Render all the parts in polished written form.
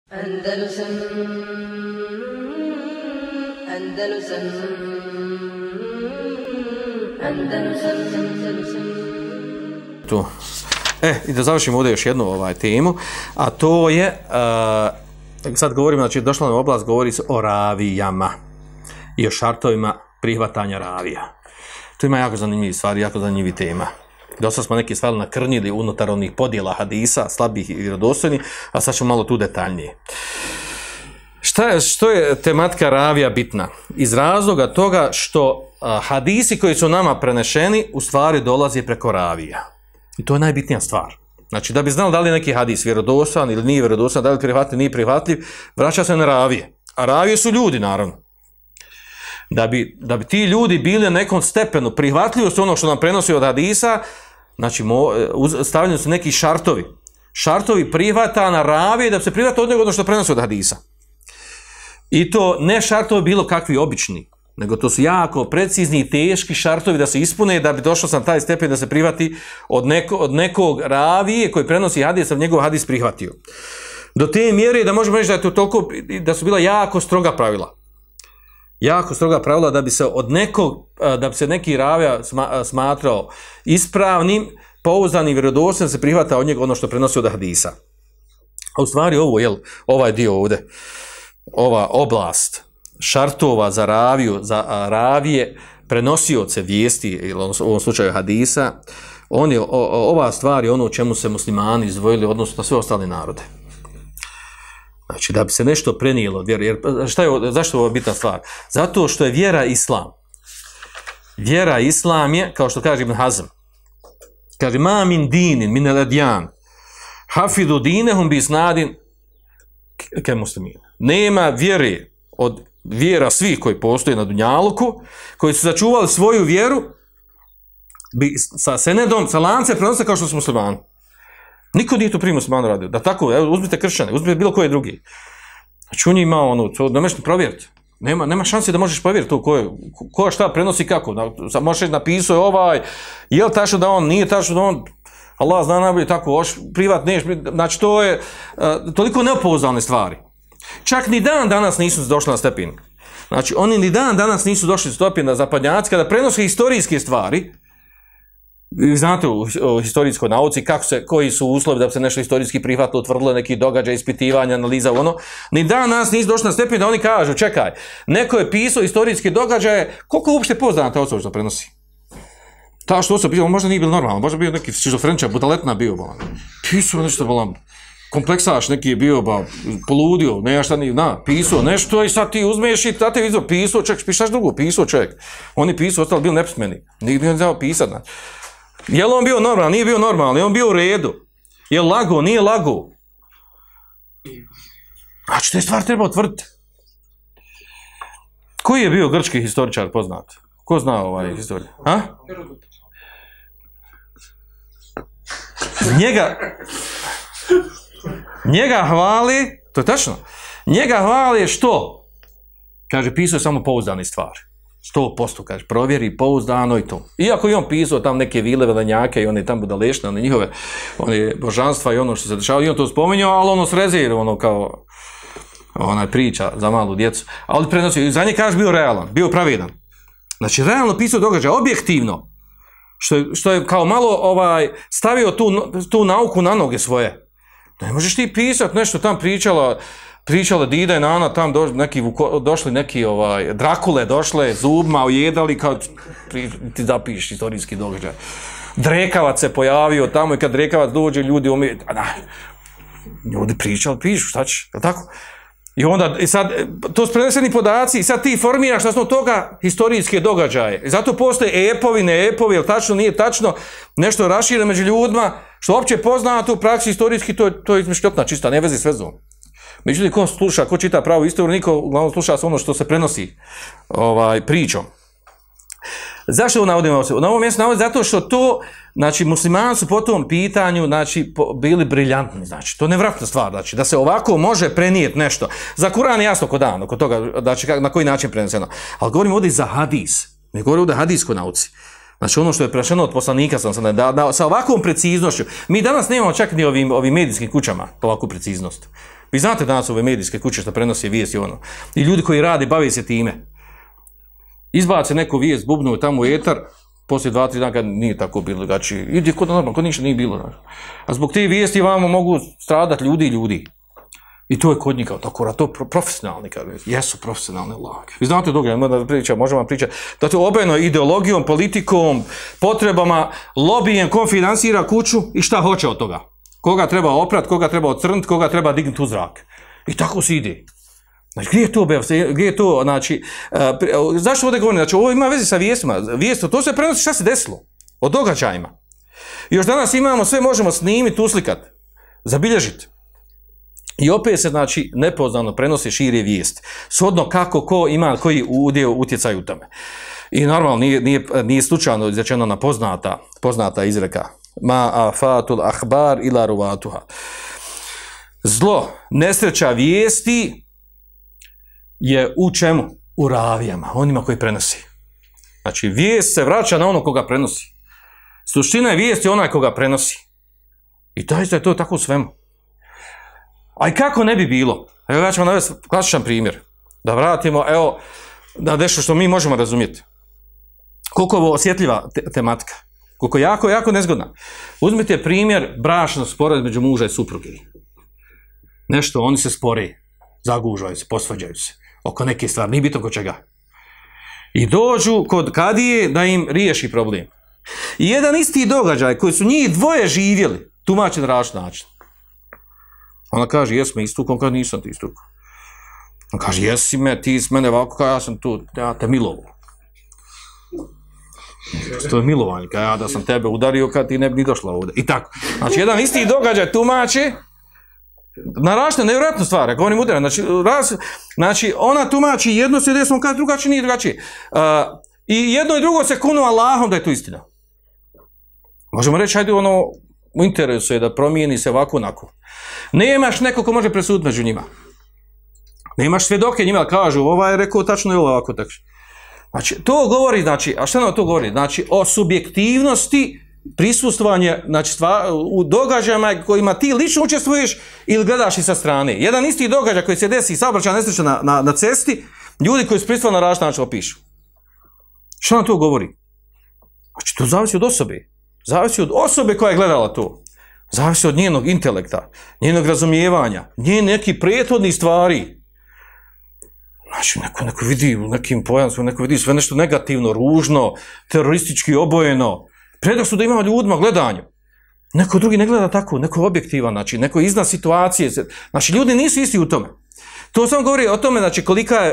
Andalusam Andalusam Andalusam Tu. I da završimo ovdje još jednu temu, a to je, sad govorimo, znači došla nam oblast, govori se o ravijama i o šartovima prihvatanja ravija. Tu ima jako zanimljivi stvari, jako zanimljivi tema. Dosta smo neki stvari nakrnjili unutar onih podjela hadisa, slabih i vjerodostojnih, a sad ćemo malo tu detaljnije. Što je tematika ravija bitna? Iz razloga toga što hadisi koji su nama prenešeni u stvari dolaze preko ravija. I to je najbitnija stvar. Znači, da bi znali da li je neki hadis vjerodostojan ili nije vjerodostojan, da li je prihvatljiv, nije prihvatljiv, vraća se na ravije. A ravije su ljudi, naravno. Da bi ti ljudi bili na nekom stepenu prihvatljivosti ono što nam prenosi od hadisa, znači stavljeni su neki šartovi. Šartovi prihvata na ravije da bi se prihvata od njega ono što prenosi od hadisa. I to ne šartovi bilo kakvi obični, nego to su jako precizni i teški šartovi da se ispune da bi došao sam taj stepen da se prihvati od nekog ravije koji prenosi hadis, a njegov hadis prihvatio. Do te mjere da možemo reći da su bila jako stroga pravila. Jako stroga pravila da bi se da bi se neki ravija smatrao ispravnim, pouzdanim, vjerodostojnim, da se prihvata od njega ono što prenosi od hadisa. A u stvari ovaj dio ovdje, ova oblast šartova za ravije, prenosioce vijesti, ili u ovom slučaju hadisa, ova stvar je ono u čemu se muslimani izdvojili odnosno na sve ostale narode. Znači, da bi se nešto prenijelo od vjere, jer zašto je ovo bitna stvar? Zato što je vjera islam. Vjera islam je, kao što kaže Ibn Hazm, kaže, ma min dinin, min eladjan, hafidu dinehum bi isnadin ke muslimin. Nema vjere od vjera svih koji postoje na dunjaluku, koji su sačuvali svoju vjeru sa senedom, sa lance prenose kao što su muslimani. Niko nije to prije muslimanu radio. Da tako, uzmite kršćane, uzmite bilo koje drugi. Znači, on ima to ne možeš provjeriti. Nema šanse da možeš provjeriti to ko šta prenosi kako. Možeš napisao je li tačno da on, nije tačno da on, Allah zna najbolje tako, privat neš, znači to je toliko neopouzdane stvari. Čak ni dan danas nisu došli na stepen. Znači, oni ni dan danas nisu došli na stepen da zapadnjaci, kada prenose historijske stvari. Vi znate u historijskoj nauci koji su uslovi da bi se nešto historijski prihvatilo, utvrdilo neki događaj, ispitivanja, analiza, ni dan nas nisu došli na stepen da oni kažu, čekaj, neko je pisao historijske događaje, koliko uopšte poznana ta osoba što prenosi? Ta što osoba pisao, možda nije bilo normalno, možda bio neki šizofreničar, budaletina bio, pisao nešto, kompleksaš neki je bio, poludio, pisao nešto i sad ti uzmeš i tate vidio, pisao čovjek, pišaš drugo, pisao čovjek. On je pisao, ostali bili nepismeni, nije znao pisati. Je li on bio normalan? Nije bio normalan, je on bio u redu? Je li lago? Nije lago? Znači, te stvari treba utvrditi. Koji je bio grčki historičar poznat? Ko zna historiju? Njega hvali, to je tačno, njega hvali što? Kaže, pisao je samo pouzdane stvari. 100%, kaže, provjeri, pouzdano i to. Iako je on pisao tam neke vile, velenjake i one tam budalešne, one njihove, one božanstva i ono što se dešava, i on to spominjao, ali srezir, kao priča za malu djecu. Ali prenosio, za nje kaže bio realan, bio pravedan. Znači, realno pisao događaj, objektivno, što je kao malo stavio tu nauku na noge svoje. Ne možeš ti pisati nešto tam pričala Dida i Nana, tam došli neki Drakule došle, zubima ojedali, kao ti zapiš historijski događaj. Drekavac se pojavio tamo i kad Drekavac dođe, ljudi umije, ljudi pričali, pišu, šta će, je li tako? I sad, to su preneseni podaci i sad ti formiraš na osnovu toga historijske događaje. I zato postoje epovi, ne epovi, jel tačno, nije tačno, nešto rašire među ljudima, što uopće poznato u praksi historijski, to je izmišljotna čista, ne vezi s vezom. Međutim, ko čita pravu istoriju, niko uglavnom sluša ono što se prenosi pričom. Zašto ovo navodimo? Na ovom mjestu navodim zato što to, znači, muslimani su po tom pitanju, znači, bili briljantni, znači, to je nevratna stvar, znači, da se ovako može prenijeti nešto. Za Kur'an je jasno kod dan, oko toga, znači, na koji način preneseno. Ali govorimo ovdje za hadis, ne govorimo ovdje o hadijskoj nauci. Znači, ono što je prešeno od poslanika, sa ovakvom preciznošću. Mi danas nemamo čak ni ovim medijskim kućama ovakvu preciznost. Vi znate danas ove medijske kuće što prenose vijesti ono. I ljudi koji rade, bave se time. Izbace neku vijest, bubnu tamo u etar, poslije 2-3 dana kad nije tako bilo drugačije. Ide kod normalno, kod ništa nije bilo. Znači. A zbog te vijesti vamo mogu stradati ljudi. I to je kod njih kao tako, to profesionalni, jesu profesionalne lage. Vi znate možemo vam pričati, da to obojeno ideologijom, politikom, potrebama, lobijem, ko financira kuću i šta hoće od toga. Koga treba oprat, koga treba ocrniti, koga treba dignuti u zrak. I tako se ide. Znači, gdje je to, znači, zašto ovdje govorim? Znači, ovo ima veze sa vijestima. To se prenosi šta se desilo, o događajima. I još danas imamo, sve možemo snimiti, uslikati, zabilježiti. I opet se, znači, nepoznano prenosi šire vijest. Shodno kako, ko ima, koji udio utjecaj u tome. I normalno, nije slučajno izrečeno na poznata izreka. Ma afatul ahbar ila ruvatuha. Zlo, nesreća vijesti je u čemu? U ravijama, onima koji prenosi. Znači, vijest se vraća na ono koga prenosi. Suština je vijesti onaj koga prenosi. I doista je to tako u svemu. A i kako ne bi bilo? Evo ja ću vam navesti klasičan primjer. Da vratimo, evo, da nešto što mi možemo razumjeti. Koliko je ovo osjetljiva tematika. Koliko je jako nezgodna. Uzmite primjer bračnog spora između muža i supruge. Nešto, oni se spore, zagužaju se, posvađaju se. Oko neke stvari, nije bitno oko čega. I dođu kod kadije da im riješi problem. I jedan isti događaj koji su njih dvoje živjeli, tumače na različit način. Ona kaže, jesmo istukao, on kaže, nisam ti istukao. On kaže, jesi me, ti s mene ovako, ja sam tu, ja te milovo. To je milovanje, ja da sam tebe udario kad ti ne bi ni došla ovdje. I tako. Znači, jedan isti događaj tumače na različite nevjerojatne stvari, govorim udaran. Znači, ona tumači jedno se desno, on kaže drugačije, nije drugačije. I jedno i drugo se kunu Allahom da je to istina. Možemo reći, hajde ono, u interesu je da promijeni se ovako onako. Nemaš neko ko može presuditi među njima. Nemaš svjedoke njima, kažu, ovaj je rekao tačno i ovako tako. Znači, to govori, znači, a šta nam to govori? Znači, o subjektivnosti prisustvovanja, znači, u događajima kojima ti lično učestvuješ ili gledaš i sa strane. Jedan isti događaj koji se desi, saobraćajna nesreća na cesti, ljudi koji su prisustvovali na različit način opišu. Šta nam to govori? Znači, to zavisi od osobe. Zavisi od osobe koja je gledala to. Zavisi od njenog intelekta, njenog razumijevanja, njen neki prethodnih stvari. Znači, neko vidi u nekim pojavama, neko vidi sve nešto negativno, ružno, teroristički obojeno. Predak su da ima ljudima gledanju. Neko drugi ne gleda tako, neko objektivan, znači, neko iznad situacije. Znači, ljudi nisu isti u tome. To samo govori o tome, znači,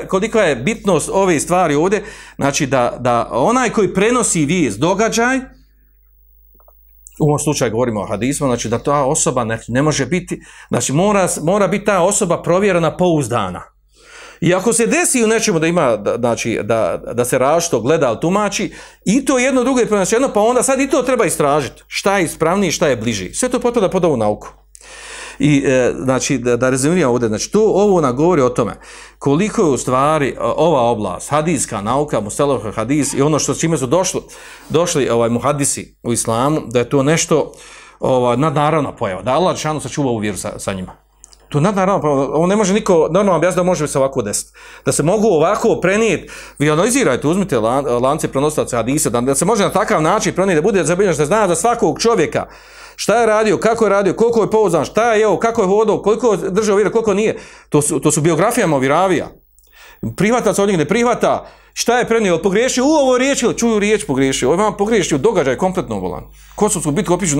kolika je bitnost ove stvari ovdje, znači, da onaj koji prenosi vijest, događaj, u ovom slučaju govorimo o hadismu, znači da ta osoba ne može biti, znači mora biti ta osoba provjerena, pouzdana. I ako se desi u nečemu da ima, znači da se različito gleda, ali tumači, i to jedno drugo je preneseno, pa onda sad i to treba istražiti. Šta je ispravniji, šta je bliži. Sve to potpada pod ovu nauku. I znači da rezimiram ovdje, znači ovo nam govori o tome koliko je u stvari ova oblast, hadijska nauka, mustelah hadis i ono što s čime su došli muhadisi u islamu, da je to nešto nadnaravna pojava, da Allah šanu sačuva u vjeru sa njima. To je nadnaravna pojava, ovo ne može niko normalno objasniti da može se ovako desiti. Da se mogu ovako prenijeti, vi analizirajte, uzmite lance prenosilaca hadisa, da se može na takav način prenijeti, da bude zabilježeno, da zna za svakog čovjeka šta je radio, kako je radio, koliko je pouzdan, šta je jeo, kako je hodao, koliko je držao vjera, koliko nije. To su biografijama viravija. Prihvata se od njih ne prihvata, šta je prenio, pogriješio, u ovo riječ, čuju riječ pogriješio, ovo vam pogriješio, događaj kompletno volan. Kosovsku bitku opišu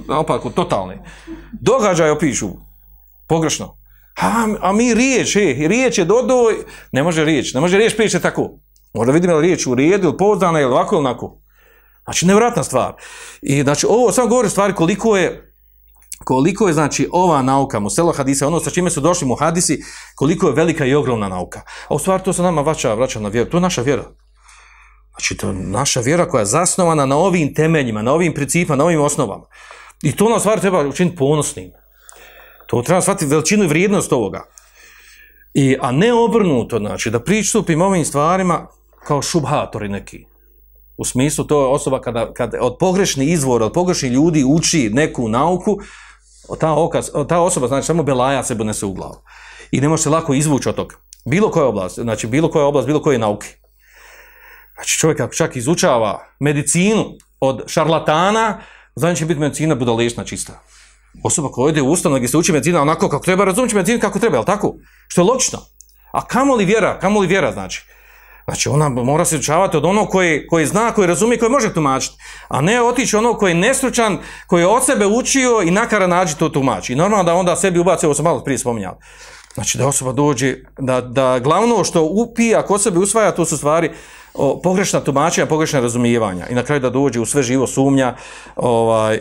naopako totalne. Događaj opišu, pogrešno. A mi riječ je dodao, ne može riječ pričati tako. Možda vidimo li riječ u redu, ili pouzdana, ili ovako ili onako. Znači, nevjerojatna stvar. I znači, ovo samo govori stvari koliko je znači ova nauka, mustelah hadisa, ono sa čime su došli muhadisi, koliko je velika i ogromna nauka. A u stvari to se nama vraća na vjeru. To je naša vjera. Znači, to je naša vjera koja je zasnovana na ovim temeljima, na ovim principima, na ovim osnovama. I to nam stvari treba učiniti ponosnim. To treba shvatiti veličinu i vrijednost ovoga. A ne obrnuto, znači, da pristupimo ovim stvarima kao šubhatori neki. U smislu, to je osoba kada od pogrešnih izvora, od pogrešnih ljudi uči neku nauku, ta osoba, znači samo belaja se donese u glavu. I ne može se lako izvući od toga. Bilo koja oblast, bilo koje nauke. Znači čovjek ako čak izučava medicinu od šarlatana, znači će biti medicina budalešna čista. Osoba koja ide u ustanovu gdje se uči medicina onako kako treba, razumći medicinu kako treba, jel tako? Što je logično. A kamoli vjera znači. Znači ona mora se izučavati od onog koji zna, koji razumije, koji može tumačiti. A ne otići onog koji je nestručan, koji je od sebe učio i nakara nađi to tumači. I normalno da onda sebi ubaci, ovo sam malo prije spominjao. Znači da osoba dođe, da glavno što upija, kod sebe usvaja, to su stvari pogrešna tumačenja, pogrešna razumijevanja. I na kraju da dođe u sve živo sumnja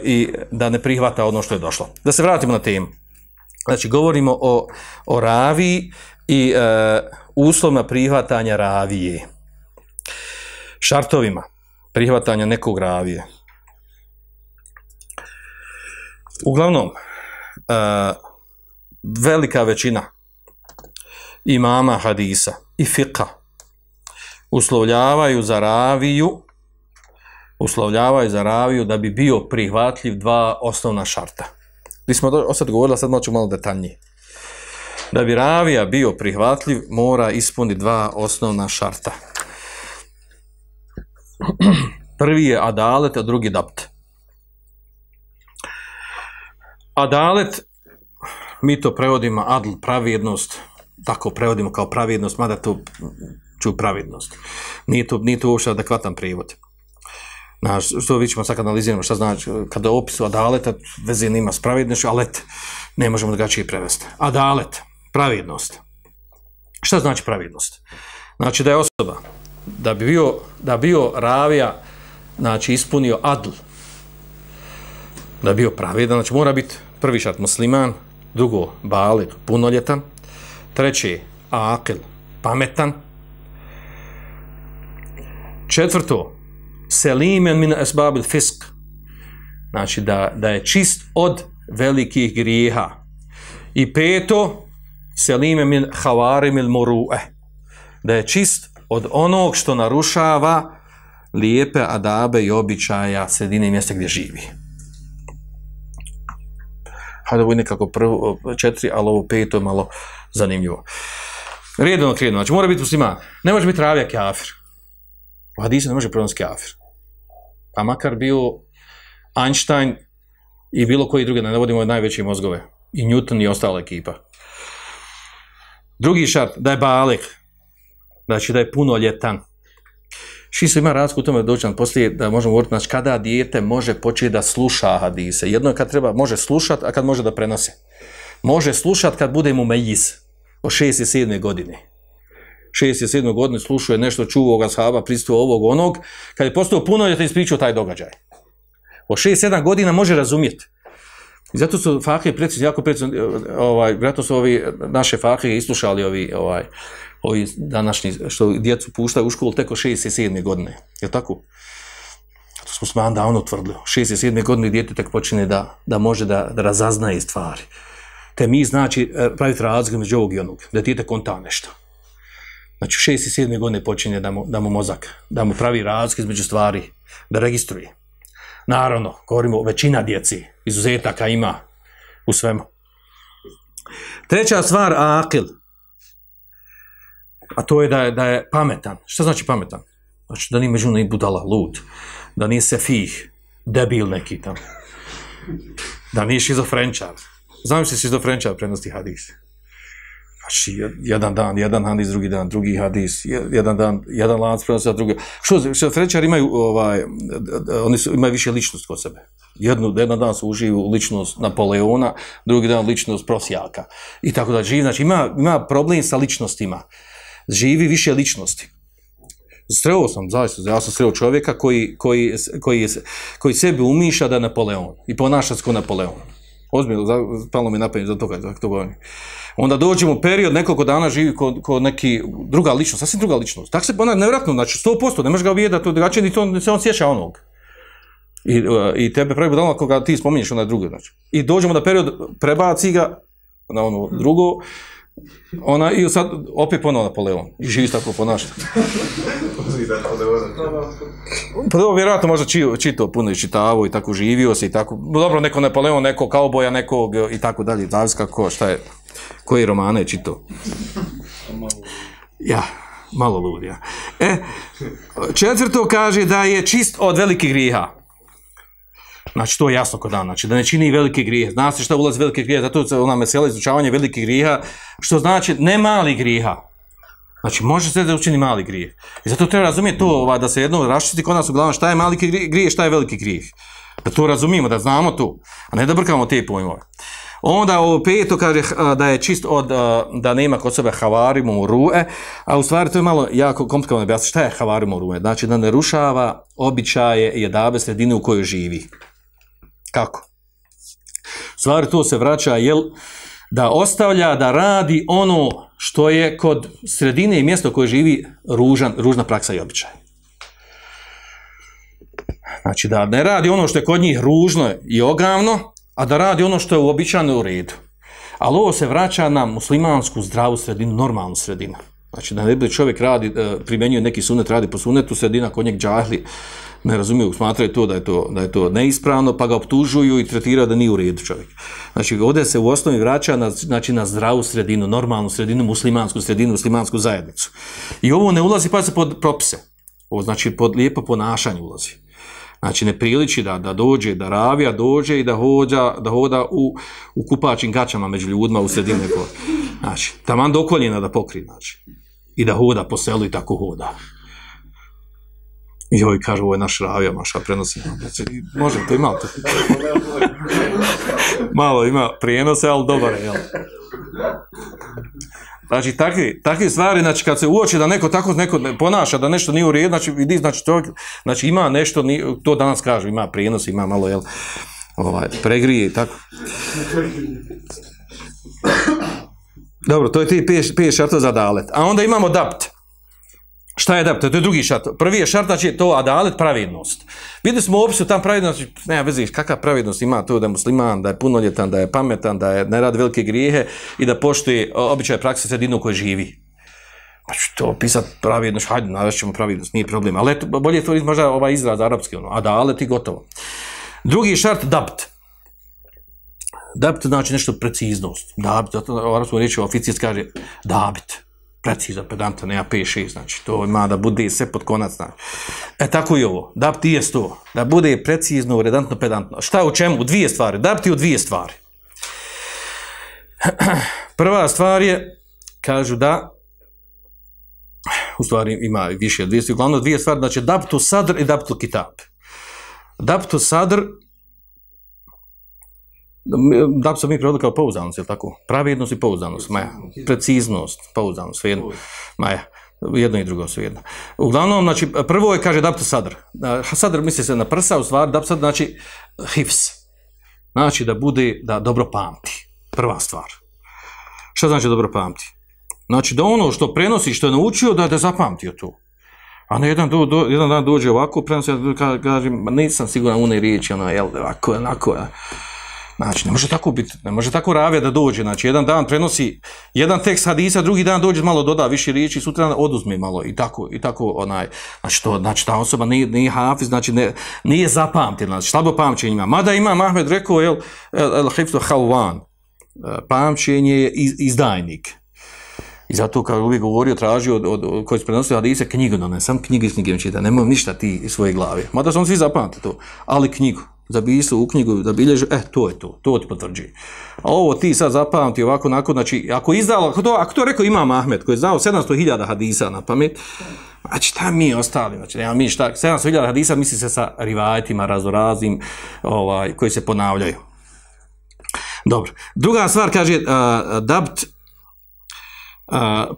i da ne prihvata ono što je došlo. Da se vratimo na temu. Znači govorimo o raviji i uslovima prihvatanja ravije. Šartovima prihvatanja nekog ravije. Uglavnom, velika većina imama hadisa i fiqa uslovljavaju za raviju da bi bio prihvatljiv dva osnovna šarta. Mi smo osad govorili, sad ću malo detaljnije. Da bi ravija bio prihvatljiv, mora ispuniti dva osnovna šarta. Prvi je adalet, a drugi dabt. Adalet, mi to prevodimo adl, pravednost, tako prevodimo kao pravednost, mada to ču pravednost. Nije to uopšte adekvatan prijevod. Što vi ćemo sad analiziramo šta znači, kada opisu adaleta, veze nima s pravednošću, alet, ne možemo drugačije prevesti. Adalet, pravednost. Šta znači pravednost? Znači da je osoba, da bi bio ravija, znači ispunio adl, da bi bio pravedan, znači mora biti prvi šart musliman, drugo balig, punoljetan, treći akil, pametan, četvrto selimen min esbabil fisk, znači da je čist od velikih grijeha, i peto selimen min havarimil muru'e, da je čist od onog što narušava lijepe adabe i običaja sredine i mjesta gdje živi. Hajde, ovo je nekako prvo 4, ali ovo 5 je malo zanimljivo. Redno, znači mora biti musliman, ne može biti ravija kafir. U hadisu ne može prenositi kafir. Pa makar bio Einstein i bilo koji drugi, ne navodimo najveće mozgove, i Newton i ostala ekipa. Drugi šart, da je balig, znači da je punoljetan. Šiso ima razliku u tome doći nam poslije da možemo govoriti, znači kada dijete može početi da sluša hadise. Jedno je kad treba, može slušati, a kad može da prenosi. Može slušati kad bude mu mejiz, od 6 i 7 godine. 6 i 7 godine slušuje nešto, čuo ga sahaba, pristuo ovog onog, kad je postao punoljetan ispričao taj događaj. Od 6-7 godina može razumjeti. I zato su fakih precizno, jako precizno, vjerojatno su ovi naše fakih islušali ovi današnji, što djecu puštaju u školu tek od 6 i 7 godine. Je tako? To smo sman davno tvrdili. 6 i 7 godine djete tek počine da može da razaznaje stvari. Te mi znači praviti razliku među ovog i onog, da djete konta nešto. Znači 6 i 7 godine počinje da mu mozak, da mu pravi razliku između stvari, da registruje. Naravno, govorimo većina djeci, izuzetaka ima u svemu. Treća stvar, akil. A to je da je pametan. Šta znači pametan? Znači da nije među njih budala, lud. Da nije sefih, debil neki tamo. Da nije šizofrenčar. Znam se šizofrenčar prenosti hadis. Znači jedan dan, jedan hadis, drugi dan, drugi hadis, jedan dan, jedan lanac prenosi od drugi. Što šizofrenčari imaju, oni imaju više ličnost kod sebe. Jedan dan su uživu ličnost Napoleona, drugi dan ličnost prosjaka. I tako da živi, znači ima problem sa ličnostima. Živi više ličnosti. Sreo sam, zaista, ja sam sreo čovjeka koji sebi umišlja da je Napoleon i ponaša se kao Napoleon. Ozbiljno, palo mi napamet za toga, to govorim. Onda dođemo u period, nekoliko dana živi kod neki druga ličnost, sasvim druga ličnost. Tako se ponavlja nevjerojatno, znači 100%, ne možeš ga uvijeti da to drugačije, ni to se on sjeća onog. I tebe pravi budalno ako ga ti spominješ onaj drugi. Znači. I dođemo na period, prebaci ga na ono drugo, I sad opet ponovo Napoleon. I živi tako ponaša. Prvo vjerojatno možda čitao puno i čitavo i tako živio se i tako. Dobro, neko Napoleon, neko kauboja, nekog i tako dalje. Zavisi kako, šta je, koji romane je čitao. Ja, malo lud, ja. Četvrto kaže da je čist od velikih grijeha. Znači, to je jasno kod dan, znači da ne čini velike grijehe. Zna se šta ulazi velike grijehe, zato je ona mesela izučavanje velikih grijeha, što znači ne mali grijeha. Znači, može se da učini mali grijeh. I zato treba razumjeti to, da se jedno raščisti kod nas u glavu šta je mali grijeh, šta je veliki grijeh. Da to razumijemo, da znamo to, a ne da brkamo te pojmove. Onda ovo peto kaže da je čist od, da nema kod sebe havarimu muru'e, a u stvari to je malo jako komplikovano objasniti šta je havarimu muru'e. Znači da ne rušava običaje i edabe sredine u kojoj živi. Kako? U stvari to se vraća, da ostavlja da radi ono što je kod sredine i mjesta u kojoj živi ružna praksa i običaj. Znači da ne radi ono što je kod njih ružno i ogavno, a da radi ono što je uobičajeno u redu. Ali ovo se vraća na muslimansku zdravu sredinu, normalnu sredinu. Znači da ne bi čovjek primjenjuje neki sunet, radi po sunetu, sredina kod njeg džahli, ne razumiju, smatraju to da je to neispravno, pa ga optužuju i tretiraju da nije u redu čovjek. Znači ovdje se u osnovi vraća na zdravu sredinu, normalnu sredinu, muslimansku zajednicu. I ovo ne ulazi pa se pod propise. Ovo znači pod lijepo ponašanje ulazi. Znači ne priliči da dođe, da ravija dođe i da hoda u kupačim gaćama među ljudima u sredini. Znači, taman do koljena da pokrije, znači. I da hoda po selu i tako hoda. I ovi kažu, ovo je naš ravija, maša prenosi. Znači, možemo to i malo. Malo ima prijenose, ali dobar je, jel? Znači, takve stvari, znači, kad se uoči da neko tako ponaša, da nešto nije u redu, znači, vidi, znači, ima nešto, to danas kažu, ima prijenos, ima malo, jel, pregrije i tako. Dobro, to je ti 5 šartova za adalet. A onda imamo dapt. Šta je dapt? To je drugi šart. Prvi je šart, znači, to adalet, pravednost. Vidjeli smo u opisu tam pravednost, znači, nema veze, kakva pravednost ima to da je musliman, da je punoljetan, da je pametan, da ne radi velike grijehe i da poštuje običaje prakse sredinu u kojoj živi. Znači, to pisati pravednost, hajde, navešćemo pravednost, nije problem. Ali bolje je to možda ovaj izraz arapski, adalet i gotovo. Drugi šart, dapt. Dapt znači nešto preciznost. Dapt, zato u arapskom riječi oficijac kaže dabit. Precizan, pedantan, nema 5-6, znači to ima da bude sve pod konac, znači. Tako i ovo, dapt je to, da bude precizno, redantno, pedantno. Šta u čemu? U dvije stvari, dapt je u dvije stvari. Prva stvar je, kažu da, u stvari ima više dvije stvari, uglavnom dvije stvari, znači daptu sadr i daptu kitab. Daptu sadr, da bi se mi prevodili kao pouzdanost, je li tako? Pravednost i pouzdanost, maja. Preciznost, pouzdanost, svejedno. Maja, jedno i drugo, svejedno. Uglavnom, znači, prvo je, kaže, daptu sadr. Sadr misli se na prsa, u stvari, daptu sadr znači hifs. Znači da bude, da dobro pamti. Prva stvar. Šta znači dobro pamti? Znači da ono što prenosi, što je naučio, da je zapamtio to. A ne jedan dan dođe ovako, prenosi, kaže, nisam siguran une riječi, ovako, onako, znači, ne može tako biti, ne može tako ravija da dođe, znači, jedan dan prenosi jedan tekst hadisa, drugi dan dođe malo doda više riječi, sutra oduzme malo i tako, znači, ta osoba nije hafiz, znači, nije zapamtila, znači, slabo pamćenje ima, mada ima Ahmed rekao, el-hifzu halvan, pamćenje je izdajnik. I zato kao uvijek govorio, tražio od koji su prenosili hadise knjigu, ne sam knjige s knjigom čita, nemoj ništa ti iz svoje glave. Mada su on svi zapamtili to, ali knjigu. Zapisao u knjigu, zabilježio, to je to ti potvrđuje. A ovo ti sad zapamti ovako, onako, znači, ako to rekao Imam Ahmed, koji je znao 700.000 hadisa na pamet, znači, šta mi ostali, znači, nema mi šta, 700.000 hadisa misli se sa rivajetima raznoraznim, koji se ponavljaju. Dobro. Druga stvar, kaže, dabt,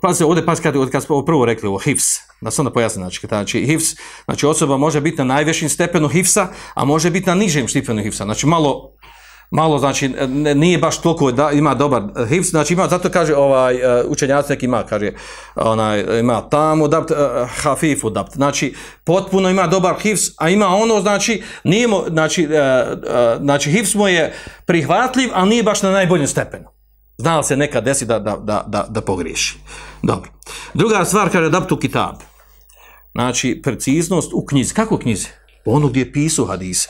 pa se ovdje kad smo prvo rekli ovo hifs, da sam da pojasnim, znači hifs, znači osoba može biti na najvišim stepenu hifsa, a može biti na nižem stepenu hifsa, znači malo znači nije baš toliko da ima dobar hifs, znači ima, zato kaže učenjac neki ima, kaže, ima tamo dapt, hafifu dapt, znači potpuno ima dobar hifs, a ima ono, znači, znači hifs mu je prihvatljiv, ali nije baš na najboljem stepenu. Zna se nekad desi da pogriješi. Dobro. Druga stvar, kaže dabtu kitab. Znači, preciznost u knjizi. Kako u knjizi? Ono gdje je pisao hadise.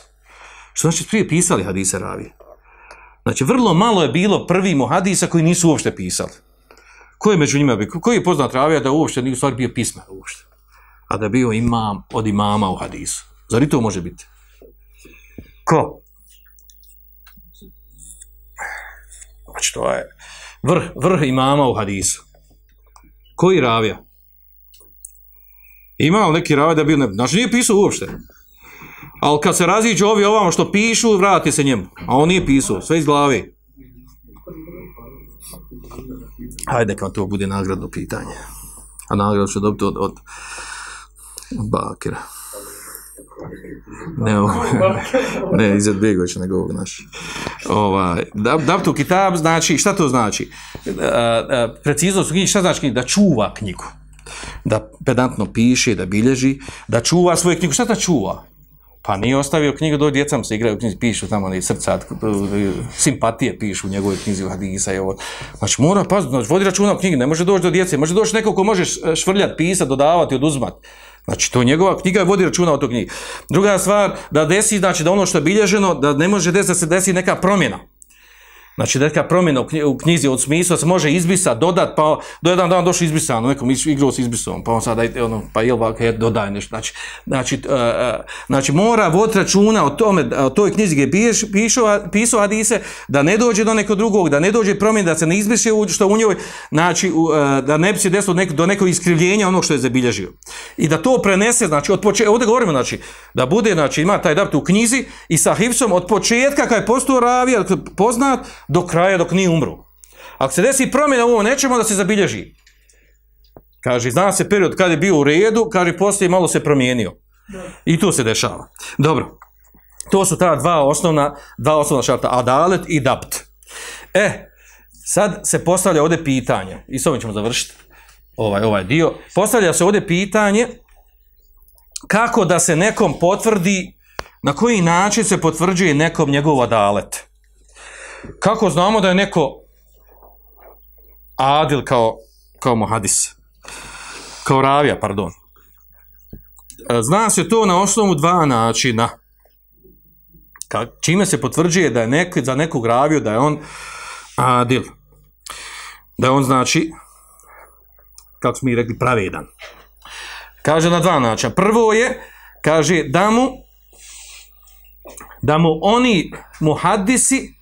Što znači prije pisali hadise ravije? Znači, vrlo malo je bilo prvi muhadisa koji nisu uopšte pisali. Ko je među njima bio? Koji je poznat ravija da uopšte nije u stvari bio pismen uopšte? A da je bio imam od imama u hadisu. Zar i to može biti? Ko? Znači, to je vrh imama u hadisu. Koji ravija? Ima li neki ravija da je bio znači, nije pisao uopšte. Ali kad se raziđu ovi ovamo što pišu, vrati se njemu. A on nije pisao, sve iz glave. Hajde kad to bude nagradno pitanje. A nagradu ću dobiti od Bakira. Ne, Izet Begović, nego ovog naši. Dabtu kitab znači, šta to znači? Preciznost u knjigi, šta znači knjigi? Da čuva knjigu. Da pedantno piše, da bilježi, da čuva svoju knjigu. Šta da čuva? Pa nije ostavio knjigu, doj djecam se igraju u knjizi, pišu tamo ne srca, simpatije pišu u njegovoj knjizi u hadisa i ovo. Znači mora paziti, znači, vodi računa o knjigi, ne može doći do djece, može doći neko ko može švrljati, pisati, dodavati, oduzimati. Znači to je njegova knjiga i vodi računa o toj knjigi. Druga stvar, da desi, znači da ono što je bilježeno, da ne može desiti da se desi neka promjena. Znači neka promjena u knjizi od smisla se može izbrisati, dodati, pa do jedan dan došli izbrisano, nekom igrao s izbrisom, pa on sada pa je ovako, dodaj nešto. Znači mora voditi računa o toj knjizi gdje je pisao hadise, da ne dođe do nekog drugog, da ne dođe promjena, da se ne izbriše što u njoj, znači da ne bi se desilo do nekog iskrivljenja onog što je zabilježio. I da to prenese, znači ovdje govorimo, znači da bude, znači ima taj dapt u knjizi i sa hifsom od početka kad je postao ravija, poznat, do kraja dok nije umro. Ako se desi promjena u ovom nečemu, da se zabilježi. Kaže, zna se period kad je bio u redu, kaže, poslije malo se promijenio. I to se dešava. Dobro, to su ta dva osnovna šarta, adalet i dapt. Sad se postavlja ovdje pitanje, i s ovim ćemo završiti ovaj dio, postavlja se ovdje pitanje kako da se nekom potvrdi, na koji način se potvrđuje nekom njegov adalet. Kako znamo da je neko adil kao muhadis? Kao ravija, pardon. Zna se to na osnovu dva načina. Čime se potvrđuje da je za nekog raviju da je on adil. Da je on, znači, kako smo mi rekli, pravedan. Kaže na dva načina. Prvo je, kaže, da mu oni muhadisi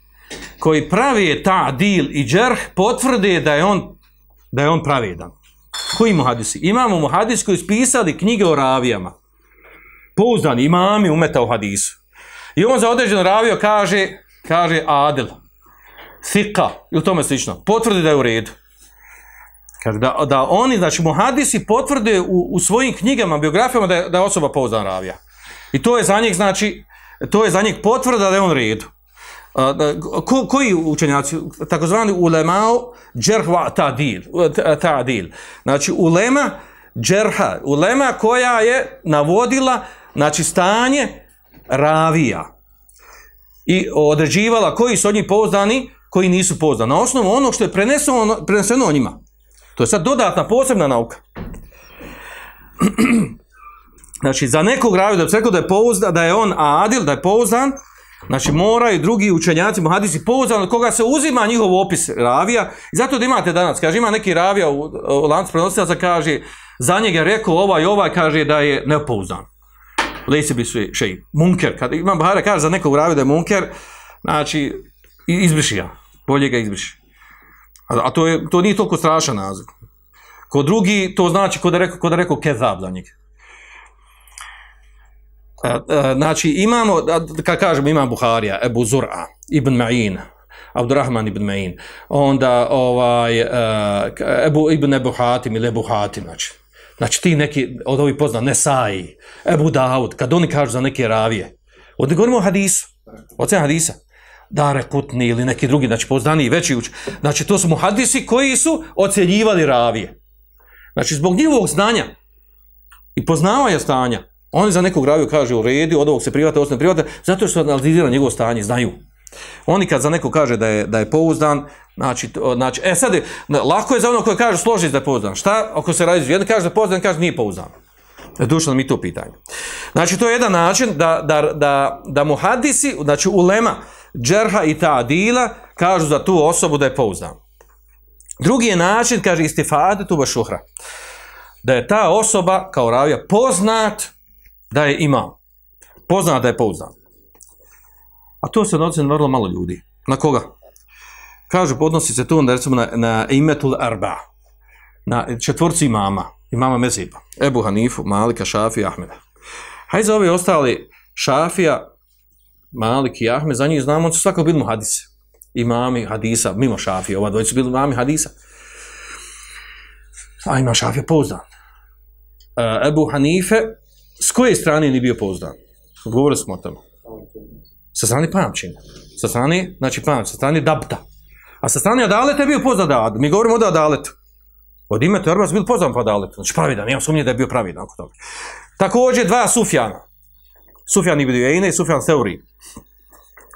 koji pravi ta'dil i džerh potvrde da je on pravedan. Koji muhadisi? Imamo muhadis koji su pisali knjige o ravijama. Pouzdani imami umeta u hadisu. I on za određeno ravio kaže adil, thika i u tome slično. Potvrdi da je u redu. Kaže da oni, znači muhadisi potvrde u svojim knjigama, biografijama da je osoba pouzdan ravija. I to je za njih, znači, to je za njih potvrda da je on u redu. Koji učenjaci? Takozvani ulemao džerh wa ta'dil. Znači ulema džerha, ulema koja je navodila, znači, stanje ravija i određivala koji su od njih pouzdani, koji nisu pouzdani. Na osnovu onog što je preneseno o njima. To je sad dodatna posebna nauka. Znači za nekog raviju da bi se rekao da je on adil, da je pouzdan, znači moraju drugi učenjaci, muhadisi pouzdan od koga se uzima njihov opis ravija. I zato da imate danas, kaže, ima neki ravija u lancu prenosilaca, kaže, za njega je rekao ovaj, kaže da je nepouzdan. Lejse bi sve šeji. Munker. Kad Imam Buhari kaže za nekog ravija da je munker, znači izbriši ga. Bolje ga izbriši. A to nije toliko strašan naziv. Kod drugi to znači kod da rekao kezab za njega. Znači imamo, kad kažemo Imam Buharija, Ebu Zur'a, Ibn Ma'in, Abdurrahman ibn Ma'in, onda Ibn Ebu Hatim ili Ebu Hatim, znači ti neki od ovih pozna, Nesai, Ebu Davud, kad oni kažu za neke ravije, ovdje govorimo o hadisu, ocen hadisa, Dare Kutni ili neki drugi, znači poznaniji, veći znači to su muhadisi koji su ocjenjivali ravije. Znači zbog njihovog znanja i poznavanja stanja, oni za nekog raviju kažu u redu, od ovog se private, ovo se ne private, zato što analiziraju njegovo stanje, znaju. Oni kad za neko kaže da je pouzdan, znači sad lako je za ono koji kaže složi da je pouzdan. Šta ako se radi? Jedan kaže da je pouzdan, jedan kaže nije pouzdan. Došlo mi to pitanje. Znači to je jedan način da muhadisi, znači ulema, džerha i ta'dila kažu za tu osobu da je pouzdan. Drugi je način, kaže istifadetu bašuhra, da je ta osoba kao ravija poznat da je imam, poznat da je pouzdan. A to se odnosi na vrlo malo ljudi. Na koga? Kažu, odnosi se tu recimo na imetul arba, na četvorci imama mezheba, Ebu Hanifu, Malika, Šafija, Ahmeda. Hajde za ove ostali, Šafija, Malik i Ahmed, za njih znamo, oni su svako bili muhadisi. Imami hadisa, mimo Šafije, ova dvojica su bili imami hadisa. A ima Šafija pouzdan. Ebu Hanife, s koje strane nije bio pouzdan? Govorili smo o tome. Sa strane pamćenja. Sa strane, znači pamćenja, sa strane dabta. A sa strane adaleta je bio pouzdan. Mi govorimo o adaletu. Od ime Torba su bili pouzdan po adaletu. Znači pravidan, nemam sumnje da je bio pravidan oko toga. Također dva Sufjana. Sufjan ibn Ujejne i Sufjan Seuri.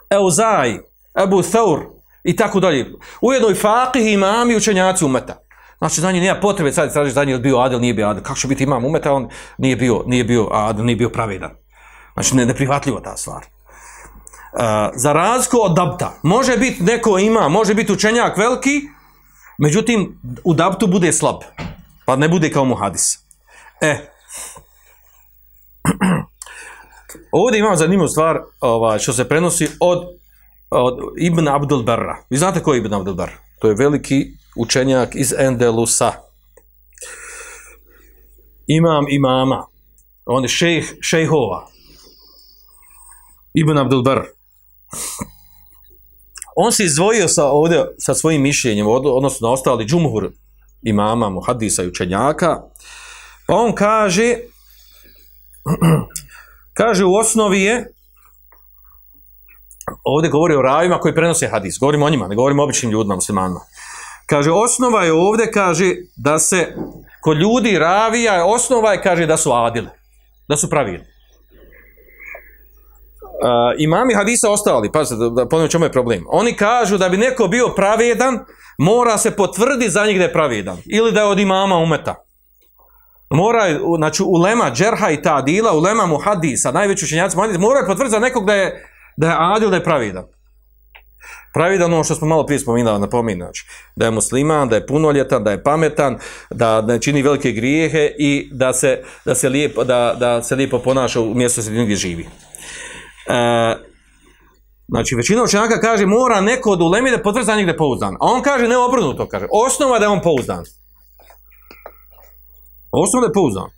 Euzaj, Ebu Thawr i tako dalje. Ujedno i faqih, imami i učenjaci umeta. Znači za njih nema potrebe sad tražiš za njih je bio adil, nije bio adil. Kako će biti imam umeta, on nije bio adil, nije bio pravedan. Znači neprihvatljivo ta stvar. Za razliku od dabta, može biti neko ima, može biti učenjak veliki, međutim u dabtu bude slab, pa ne bude kao muhadis. Ovdje imam zanimljivu stvar što se prenosi od Ibn Abdul Barra. Vi znate ko je Ibn Abdul Barra? To je veliki učenjak iz Endelusa. Imama. On je šejhova. Ibn Abdul Barra. On se izdvojio sa svojim mišljenjem, odnosno na ostali džumhur imama, muhadisa i učenjaka. Pa on kaže u osnovi je, ovdje govori o ravima koji prenose hadis, govorimo o njima, ne govorimo o običnim ljudima, muslimanima. Kaže, osnova je ovdje, kaže, da se kod ljudi ravija, osnova je, kaže, da su adile, da su pravilni. Imami hadisa ostali, pazite, da ponovim čemu je problem. Oni kažu da bi neko bio pravedan, mora se potvrditi za njih da je pravedan, ili da je od imama umeta. Mora, znači, ulema džerha i ta'dila, ulema muhadisa, najveći učenjaci muhadisa, moraju potvrditi za nekog da je adil, da je pravedan. Pravedan ono što smo malo prije spominjali, napominam, znači, da je musliman, da je punoljetan, da je pametan, da ne čini velike grijehe i da se lijepo ponaša u mjestu gdje živi. Znači, većina učenjaka kaže mora neko od ulemi da potvrdi za njih da je pouzdan. A on kaže ne obrnuto, kaže. Osnova da je on pouzdan. Osnova da je pouzdan.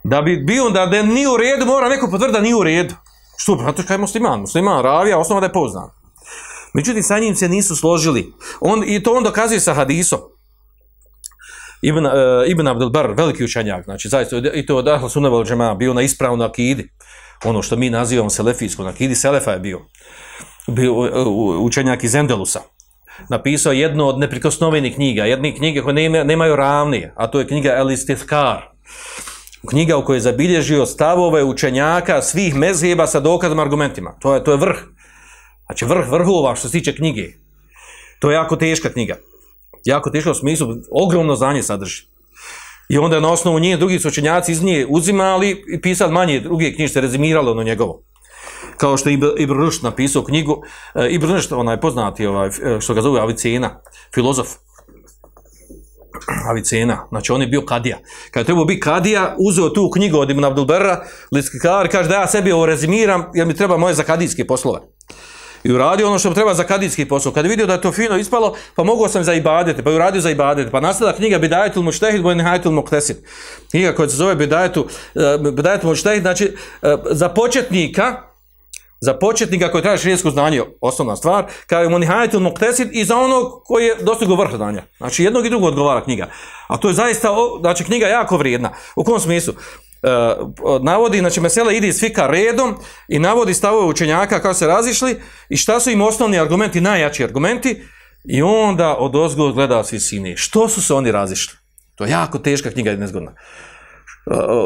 Da bi bio da nije u redu, mora neko potvrditi da nije u redu. Što? Zato što je musliman, ravija, osnova da je pouzdan. Međutim, sa njim se nisu složili. I to on dokazuje sa hadisom. Ibn Abdul Bar, veliki učenjak, znači zaista, i to od Ahla Sunna vel Džemaa, bio na ispravnoj akidi. Ono što mi nazivamo selefijskom, na akidi Selefa je bio učenjak iz Endelusa. Napisao jednu od neprikosnovenih knjiga, jedne knjige koje nemaju ravnije, a to je knjiga El Istithkar. Knjiga u kojoj je zabilježio stavove učenjaka svih mezheba sa dokazima, argumentima. To je vrh. Znači vrhova što se tiče knjige. To je jako teška knjiga. Jako teška u smislu, ogromno znanje sadrži. I onda na osnovu nje drugi su učenjaci iz nje uzimali i pisali manje druge knjižice, rezimirali ono njegovo. Kao što je Ibn Rušd napisao knjigu, Ibn Rušd, onaj poznati, što ga zove Avicena, filozof. Avicena, znači on je bio kadija. Kad je trebao biti kadija, uzeo tu knjigu od Ibn Abdul Barra, Liskikar, kaže da ja sebi ovo rezimiram, jer mi treba moje zakadijske poslove. I uradio ono što treba za kadijski posao. Kad je vidio da je to fino ispalo, pa mogao sam za ibadete, pa je uradio za ibadete. Pa nastala knjiga Bidajetul Mučtehid wa Nihajetul Muqtesid. Knjiga koja se zove Bidajetul Mučtehid, znači za početnika koji traži šerijetsko znanje, osnovna stvar, kaže mu Nihajetul Muqtesid i za onog koji je dostigao vrh znanja. Znači jednog i drugog odgovara knjiga. A to je zaista, znači knjiga jako vrijedna. U kom smislu? Navodi, znači mesela ide iz fika redom i navodi stavove učenjaka kako se razišli i šta su im osnovni argumenti, najjači argumenti i onda odozgo gleda s visine. Što su se oni razišli? To je jako teška knjiga i nezgodna.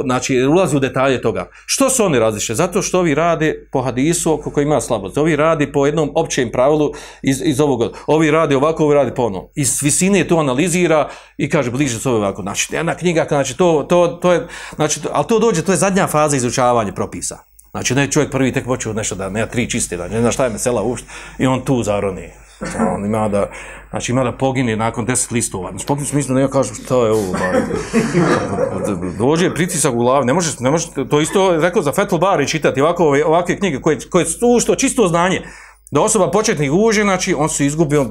znači ulazi u detalje toga. Što su oni različite? Zato što ovi rade po hadisu oko koji ima slabost. Ovi radi po jednom općem pravilu iz ovog. Ovi radi ovako, ovi radi po ono. Iz visine to analizira i kaže bliže se ovako. Znači, jedna knjiga, znači to je, znači, ali to dođe, to je zadnja faza izučavanja propisa. Znači, ne čovjek prvi tek počeo nešto da nema 3 čiste, da ne zna šta je mesela uopšte i on tu zaroni. On ima da pogine nakon 10 listova. Znači, pogine smislu da ja kažem šta je ovo. Dođe pritisak u glavi, ne može, to isto rekao za Fethul Bari čitati ovakve knjige koje su čisto znanje. Da osoba početnik uđe, znači on se izgubio,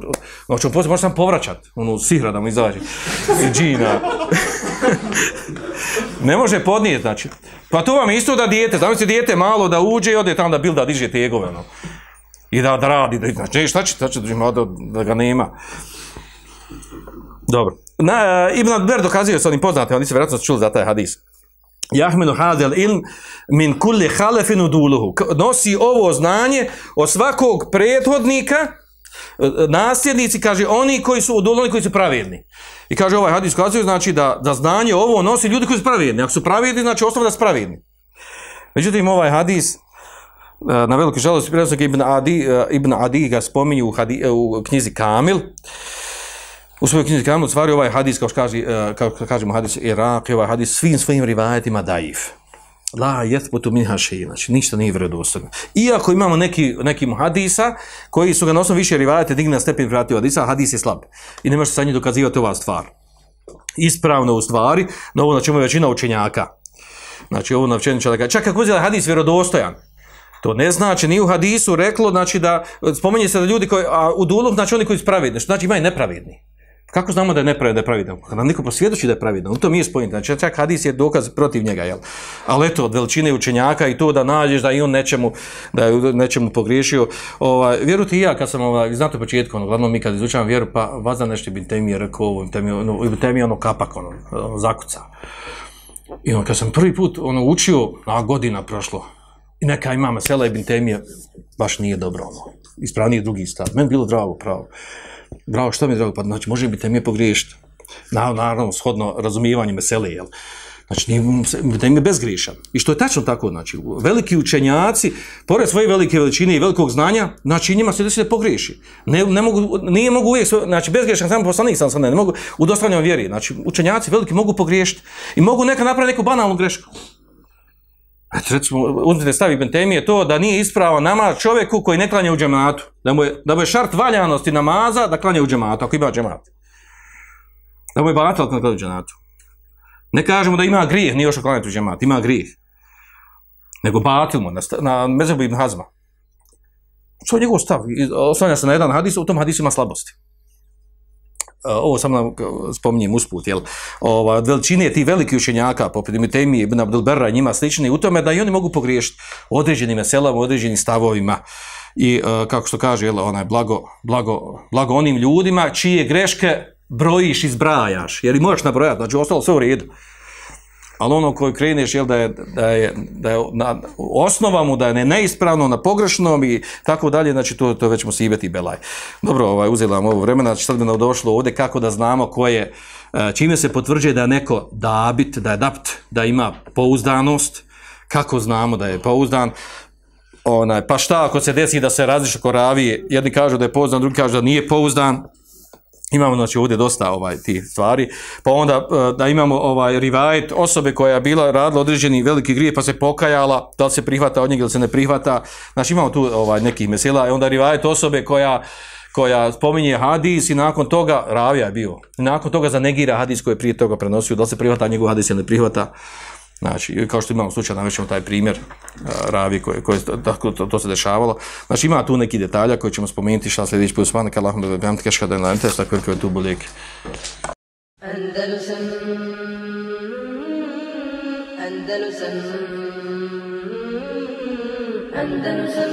znači on poslije može sam povraćati, sihra da mu izađe, džina. Ne može podnijeti, znači. Pa to vam je isto da dijete, znam se dijete malo da uđe i ode tamo da bilda diže tegove, no. I da radi, znači šta će da ga nema. Dobro. Ibn Adber dokazuje sa onim poznatim, oni se vjerojatno čuli za taj hadis. Jahmenu hadel ilm min kulli halefin uduluhu. Nosi ovo znanje od svakog prethodnika, nasljednici, kaže, oni koji su udulni, koji su pravedni. I kaže ovaj hadis kazuje, znači da znanje ovo nosi ljudi koji su pravedni. Ako su pravedni, znači osnov da su pravedni. Međutim, ovaj hadis, na veliku žalost, Ibn Adi ga spominju u knjizi Kamil. U svojoj knjizi Kamil u stvari ovaj hadis, kao kažemo hadis Irak, ovaj hadis svim rivajetima daif. La jethbutu minha šej, znači ništa nije vjerodostojno. Iako imamo neki hadisa koji su ga na osnovu više rivajete digli na stepen vratio hadisa, hadis je slab. I ne može se sa njim dokazivati ova stvar. Ispravno u stvari, na ovo na čemu je većina učenjaka. Znači ovo na većina učenjaka. Čak ako uzela hadis vjerodostojan, to ne znači, ni u hadisu reklo, znači da, spominje se da ljudi koji, a u duluh, znači oni koji su pravedni, znači ima i nepravedni. Kako znamo da je nepravedan? Kad nam niko posvjedoči da je pravedan, to mi je spojeno. Znači čak hadis je dokaz protiv njega, jel? Ali eto, od veličine učenjaka i to da nađeš da i on nečemu pogriješio. Vjerujte i ja, kad sam, znate u početku, uglavnom mi kad izučavam vjeru, pa vazda nešto Ibn Temije rekao ovo, Ibn Temije kapak, zakuca. I kad sam prvi put učio, godina prošlo, i neka ima mesela Ibn Temije, baš nije dobro, ispravniji drugi stav. Meni bilo pravo. Bravo, što mi je drago, pa znači može Ibn Temije pogriješiti. Naravno, shodno razumijevanju mesele, jel? Znači, Ibn Temije je bezgriješan. I što je tačno tako, znači, veliki učenjaci, pored svoje velike veličine i velikog znanja, znači njima se desi da pogriješi. Nije mogu uvijek, znači bezgriješan samo poslanik sam ne mogu u dostavljanju vjeri. Znači, učenjaci veliki mogu pogriješiti i mogu neka napraviti neku banalnu grešku. Recimo, uzmite stav Ibn Temije to da nije ispravan namaz čovjeku koji ne klanja u džematu. Da mu je šart valjanosti namaza da klanja u džematu, ako ima džemat. Da mu je batal da klanja u džematu. Ne kažemo da ima grijeh, nije još klanjati u džemat, ima grijeh. Nego batil mu na mezhebu Ibn Hazma. Što je njegov stav? Oslanja se na jedan hadis, u tom hadisu ima slabosti. Ovo samo spominjem usput, jel? Od veličine tih velikih učenjaka, poput Ibn Temije, Ibn Abdul Berra i njima slični, u tome da i oni mogu pogriješiti određenim meselama, određenim stavovima. I kako što kaže, jel, blago onim ljudima čije greške brojiš i zbrajaš, jer i možeš nabrojati, znači ostalo sve u redu. Ali ono koji kreneš, jel, da je na osnovama, da je neispravno, na pogrešnom i tako dalje, znači to već musibet i belaj. Dobro, uzela vam ovo vremena, znači sad bi nam došlo ovdje kako da znamo čime se potvrđuje da je neko dabit, da je dapt, da ima pouzdanost, kako znamo da je pouzdan, pa šta ako se desi da se različite oko ravije, jedni kažu da je pouzdan, drugi kažu da nije pouzdan. Imamo znači ovdje dosta tih stvari, pa onda da imamo rivajet osobe koja je bila radila određeni veliki grije pa se pokajala, da li se prihvata od njega ili se ne prihvata, znači imamo tu nekih mesela i onda rivajet osobe koja spominje hadis i nakon toga, ravija je bio, i nakon toga zanegira hadis koji je prije toga prenosio, da li se prihvata njegov hadis ili ne prihvata. Znači, kao što imamo slučaj, navešćemo taj primjer ravi to se dešavalo. Znači, ima tu neki detalja koji ćemo spomenuti šta sljedeći put. Subhanak Allahumma wa bihamdika ashhadu an la ilaha illa anta astaghfiruka wa atubu ilayk. Andalusam